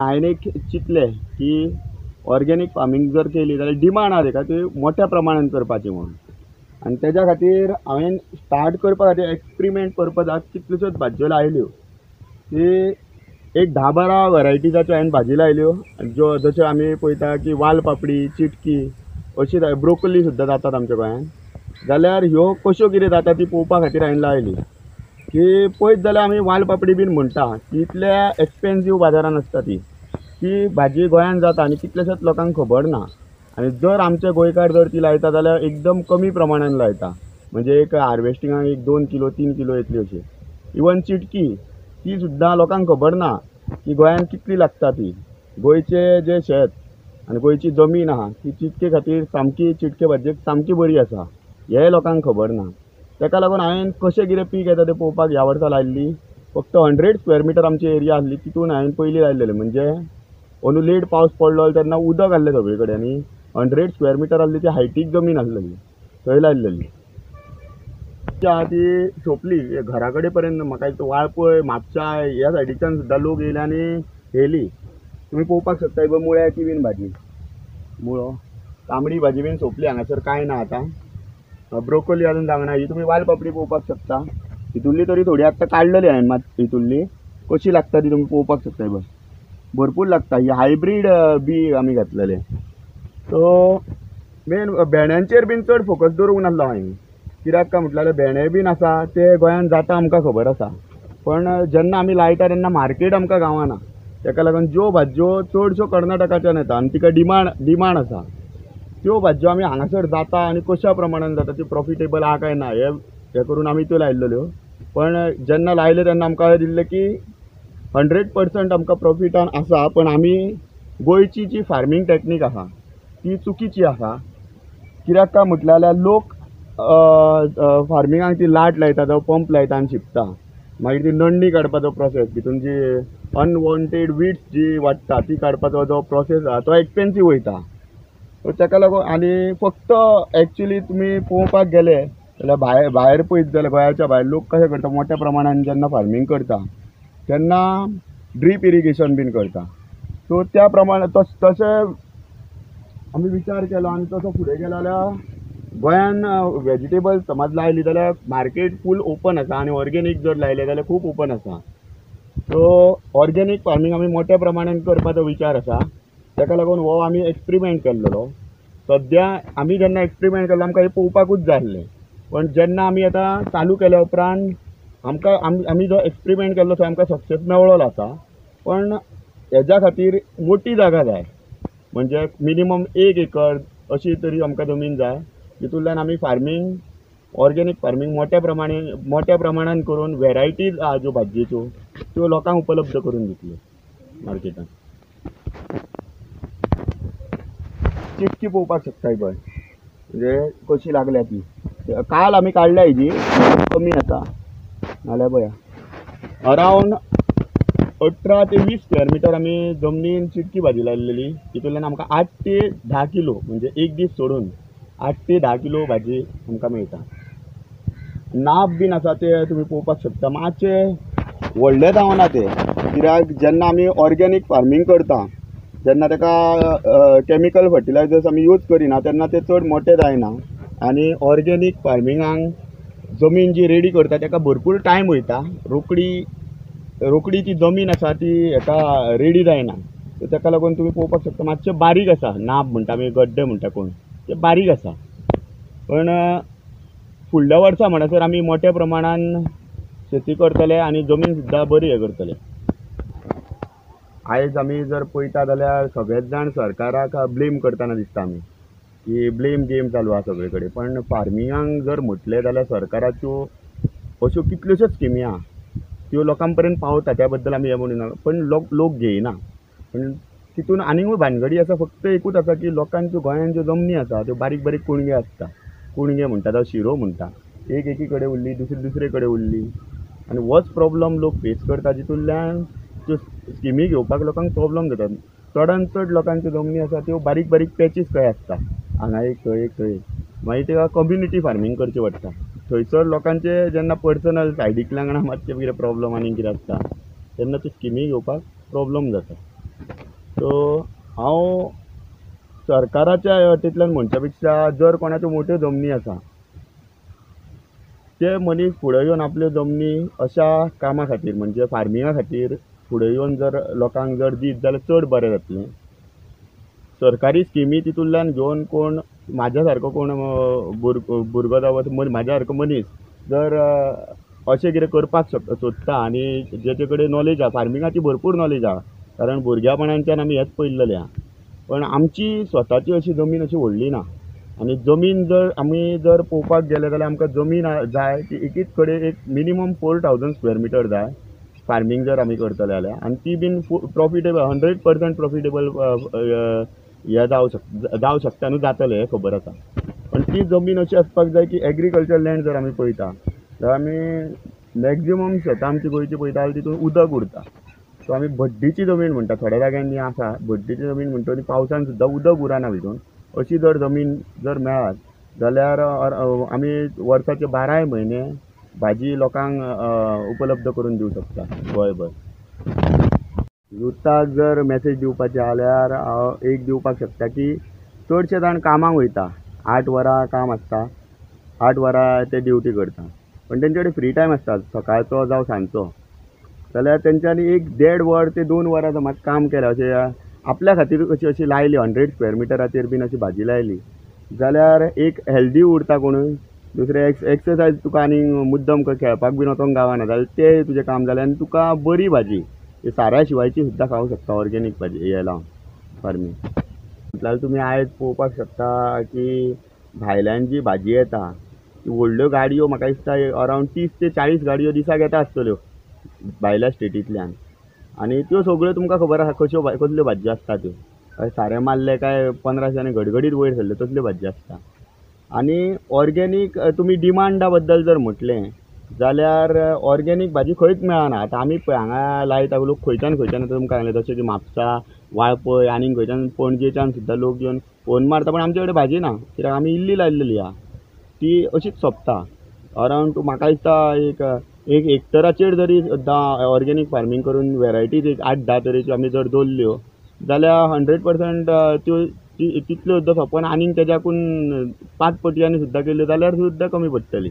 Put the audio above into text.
हांवें एक चिंतलें की ऑर्गेनीक फार्मींग जर केली जाल्यार डिमांड आहा तेका ती मोठ्या प्रमाणान करपाची म्हणून. आनी तेज्या खातीर हांवें स्टार्ट करपा खातीर एक्सपेरिमेंट पर्पजाक कितल्योश्योच भाजयो लायल्यो. ती एक 10-12 वरायटीजाच्यो हांवें भाजी लायल्यो, ज्यो जश्यो आमी पळयता की वाल पापडी, चिटकी अशी ब्रोकली सुद्दां जातात आमच्या गोंयांत. जाल्यार ह्यो कश्यो कितें जाता ती पळोवपा खातीर हांवें लायली. की पळयत जाल्यार आमी वाल पापडी बीन म्हणटा ती इतल्या एक्सपेन्सीव बाजारान आसता ती ती भाजी गोंयांत जाता आनी कितल्याशाच लोकांक खबर ना. आनी जर आमचे गोंयकार जर ती लायता जाल्यार एकदम कमी प्रमाणान लायता, म्हणजे एक हार्वेस्टिंगाक एक 2 किलो 3 किलो येतली अशी. इवन चिटकी ती सुद्दां लोकांक खबर ना की गोंयांत कितली लागता ती. गोंयचें जें शेत आनी गोंयची जमीन आहा ती चिटके खातीर सामकी, चिटके भाजयेक सामकी बरी आसा हें लोकांक खबर ना. तेका लागून हांवें कशें कितें पीक येता तें पळोवपाक ह्या वर्सा लायल्ली. फक्त 100 स्क्वेअर मिटर आमची एरिया आसली तितून हांवें पयलीं लायलेलें. म्हणजे अंदू लेट पावस पडलो तेन्ना उदक आसलें सगळे कडेन आनी 100 स्क्वेअर मिटर आसली ती हायटीक जमीन आसलेली थंय लायलेली. ती आहा ती सोंपली घरा कडेन पर्यंत. म्हाका दिसता वाळपय, म्हापशा ह्या सायडीच्यान सुद्दां लोक येयले आनी व्हेली. तुमी पळोवपाक शकता ही मुळ्याची बीन भाजी, मुळो तांबडी भाजी बीन सोंपली हांगासर कांय ना आतां. ब्रोकोली अजून जावंक ना. ही तुमी वाल पापडी पळोवपाक शकता. हितुल्ली तरी थोडी आत्तां काडलेली हांवें, मात हितुल्ली कशी लागता ती तुमी पळोवपाक शकता. पळय भरपूर लागता. ही हायब्रीड बी आमी घातलेले. सो मेन भेंड्यांचेर बीन चड फोकस दवरूंक नासलो हांवें, कित्याक काय म्हटल्यार भेंडे बीन आसा ते गोंयांत जाता आमकां खबर आसा, पण जेन्ना आमी लायता तेन्ना मार्केट आमकां गावना. तेका लागून ज्यो भाजयो चडश्यो कर्नाटकाच्यान येता आनी तिका डिमांड आसा त्यो भाजयो आमी हांगासर जाता आनी कश्या प्रमाणान जाता त्यो प्रॉफिटेबल आहा काय ना हें करून आमी त्यो लायलेल्यो. पण जेन्ना लायल्यो तेन्ना आमकां अशें दिसलें की 100% आमकां प्रॉफिटान आसा, पण आमी गोंयची जी फार्मींग टॅक्नीक आसा ती चुकीची आसा. कित्याक काय म्हटलें जाल्यार लोक फार्मिंगाक ती लाट लायता जावं पंप लायता आनी शिंपता, मागीर ती नडणी काडपाचो प्रोसेस, भितून जी अनवॉन्टेड वीड्स जी वाडटा ती काडपाचो जो प्रोसेस आसा तो एक्सपेन्सीव वयता. सो तेका लागून आनी फक्त एक्चुली तुमी पळोवपाक गेले जाल्यार भायर पळयत जाल्यार गोंयाच्या भायर लोक कशें करता, मोठ्या प्रमाणान जेन्ना फार्मींग करता तेन्ना ड्रीप इरिगेशन बीन करता. सो त्या प्रमाणे तशें आमी विचार केलो आनी तसो फुडें गेलो जाल्यार गोंयान वेजिटेबल्स समज लायली जाल्यार मार्केट फूल ओपन आसा आनी ऑर्गेनीक जर लायलें जाल्यार खूब ओपन आसा. सो ऑर्गेनीक फार्मींग आमी मोठ्या प्रमाणान करपाचो विचार आसा. तेका लागून हो आमी एक्सपेरिमेंट केल्लो. सद्या आमी जेन्ना एक्सपेरिमेंट केल्लो आमकां हें पळोवपाकूच जाय आसलें, पण जेन्ना आमी आतां चालू केल्या उपरांत आमकां आमी जो एक्सपेरिमेंट केल्लो थंय आमकां सक्सेस मेळ्ळो आसा. पण हेज्या खातीर मोठी जागा जाय, म्हणजे मिनिमम 1 एकर अशी तरी आमकां जमीन जाय, तितूंतल्यान आमी फार्मींग ऑर्गेनीक फार्मींग मोठ्या प्रमाणान करून वेरायटीज आहा ज्यो भाजयेच्यो त्यो लोकांक उपलब्ध करून दितल्यो मार्केटान. चिटकी पळोवपाक शकता पळय, म्हणजे कशी लागल्या ती. काल आमी काडल्या हेजी, कमी आसा नाल्यार पळया अरावंड 18 ते 20 स्क्वेअर मिटर आमी जमनीन चिटकी भाजी लायलेली. तितूंतल्यान आमकां 8 ते 10 किलो, म्हणजे एक दीस सोडून 8 ते 10 किलो भाजी आमकां मेळटा. नाप बीन आसा ते तुमी पळोवपाक शकता. मातशे व्हडले जावना ते, कित्याक जेन्ना आमी ऑर्गेनीक फार्मींग करता जेन्ना तेका केमिकल फर्टिलायजर्स आमी यूज करिना तेन्ना ते चड मोठे जायना. आनी ऑर्गेनीक फार्मिंगाक जमीन जी रेडी करता तेका भरपूर टायम वयता, रोकडी ती जमीन आसा ती हेका रेडी जायना. सो तेका लागून तुमी पळोवपाक शकता मातशें बारीक आसा. नाप म्हणटा आमी, गड्डे म्हणटा कोण, ते बारीक आसा. पण फुडल्या वर्सा म्हणसर आमी मोठ्या प्रमाणान शेती करतले आनी जमीन सुद्दां बरी हें करतले. आयज आमी जर पळयता जाल्यार सगळेच जाण सरकाराक ब्लेम करतना दिसता आमी, की ब्लेम गेम चालू आसा सगळे कडेन. पण फार्मिंगाक जर म्हटलें जाल्यार सरकाराच्यो अश्यो कितल्योश्योच स्किमी आहा त्यो लोकां पर्यंत पावता, त्या बद्दल आमी हें म्हणिना, पण लोक घेयना. पण तितून आनीकूय भानगडी आसा. फक्त एकूच आसा की लोकांच्यो गोंयांत ज्यो जमनी आसा त्यो बारीक बारीक कुणगे आसता, कुणगे म्हणटा जावं शिरो म्हणटा, एक एकी कडेन उरली, दुसरी दुसरे कडेन उरली, आनी होच प्रॉब्लम लोक फेस करता, जितूंतल्यान त्यो स्किमी घेवपाक लोकांक प्रॉब्लम जाता. चडान चड लोकांच्यो जमनी आसा त्यो बारीक बारीक पॅचीस कशे आसता, हांगा एक थंय एक थंय एक, मागीर तेका कम्युनिटी फार्मींग करचें पडटा. थंयसर लोकांचे जेन्ना पर्सनल सायडीक लागना मातशें कितें प्रॉब्लम आनी कितें आसता तेन्ना त्यो स्किमी घेवपाक प्रॉब्लम जाता. सो हांव सरकाराच्या वाटेंतल्यान म्हणच्या पेक्षा जर कोणाच्यो मोट्यो जमनी आसा ते मनीस फुडें येवन आपल्यो जमनी अशा कामा खातीर म्हणजे फार्मिंगा खातीर फुडें येवन जर लोकांक जर दीत जाल्यार चड बरें जातलें. सरकारी स्किमी तितूंतल्यान घेवन कोण म्हाज्या सारको कोण भुरगो जावं म्हाज्या सारको मनीस जर अशें कितें करपाक सोदता आनी जेचे कडेन नॉलेज आसा, फार्मिंगाची भरपूर नॉलेज आसा, कारण भुरग्यापणांच्यान आमी हेंच पळयल्लेलें आसा, पण आमची स्वताची अशी जमीन अशी व्हडली ना आनी जमीन जर आमी जर पळोवपाक गेले जाल्यार आमकां जमीन जाय ती एकीच कडेन एक मिनिमम 4000 स्क्वेअर मिटर जाय फार्मींग जर आमी करतले जाल्यार, आनी ती बीन प्रॉफिटेबल 100% प्रॉफिटेबल हें जावं शकता न्हू, जातलें हें खबर आसा. पण ती जमीन अशी आसपाक जाय की एग्रीकल्चर लँड जर आमी पळयता जाल्यार आमी मॅक्झिमम शेतां आमची गोंयची पळयता जाल्यार तितून उदक उरता. सो आमी भड्डीची जमीन म्हणटा, थोड्या जाग्यांनी आसा भड्डीची जमीन म्हणटा ती पावसान सुद्दां उदक उरना भितून, अशी जर जमीन जर मेळत जाल्यार आमी वर्साचे 12 म्हयने भाजी लोकांक उपलब्ध करून दिवं शकता गोंयभर. युथाक जर मॅसेज दिवपाची जाल्यार हांव एक दिवपाक शकता की चडशे जाण कामाक वयता, 8 वरां काम आसता, 8 वरां ते ड्युटी करता, पण तेंचे कडेन फ्री टायम आसता सकाळचो जावं सांजचो, जाल्यार तेंच्यांनी एक 1.5 वर ते 2 वरां समज काम केलें अशें आपल्या खातीर अशी अशी लायली 100 स्क्वेअर मिटराचेर बीन अशी भाजी लायली जाल्यार एक हेल्दी उरता कोणूय, दुसरें एक्सरसायज तुका आनी मुद्दम खेळपाक बीन वचोंक गावना जाल्यार तें तुजें काम जालें आनी तुका बरी भाजी साऱ्या शिवायची सुद्दां खावंक शकता ऑर्गेनीक भाजी हें लावन फार्मींग. म्हटल्यार तुमी आयज पळोवपाक शकता की भायल्यान जी भाजी येता ती व्हडल्यो गाडयो म्हाका दिसता अरावंड 30 ते 40 गाडयो दिसाक येता आसतल्यो भायल्या स्टेटींतल्यान, आनी त्यो सगळ्यो तुमकां खबर आसा कश्यो कसल्यो भाजयो आसता त्यो, सारें मारलें काय 15 दिसांनी घडघडीत वयर सरल्यो तसल्यो भाजयो आसता. आनी ऑर्गेनीक तुमी डिमांडा बद्दल जर म्हटलें जाल्यार ऑर्गेनीक भाजी खंयच मेळना. आतां आमी पळय हांगा लायता लोक खंयच्यान खंयच्यान तुमकां सांगलें जशें की म्हापसा, वाळपय आनी खंयच्यान पणजेच्यान सुद्दां लोक येवन फोन मारता, पण आमचे कडेन भाजी ना कित्याक आमी इल्ली लायलेली आसा ती अशीच सोंपता. अरावंड म्हाका दिसता एक एक हेक्टराचेर जरी ऑर्गेनीक फार्मींग करून वेरायटीज एक 8-10 तरेच्यो आमी जर दवरल्यो जाल्यार 100% त्यो तितल्यो सुद्दां सोंपोन आनीक तेज्याकून 5 पटयांनी सुद्दां केल्यो जाल्यार सुद्दां कमी पडटली.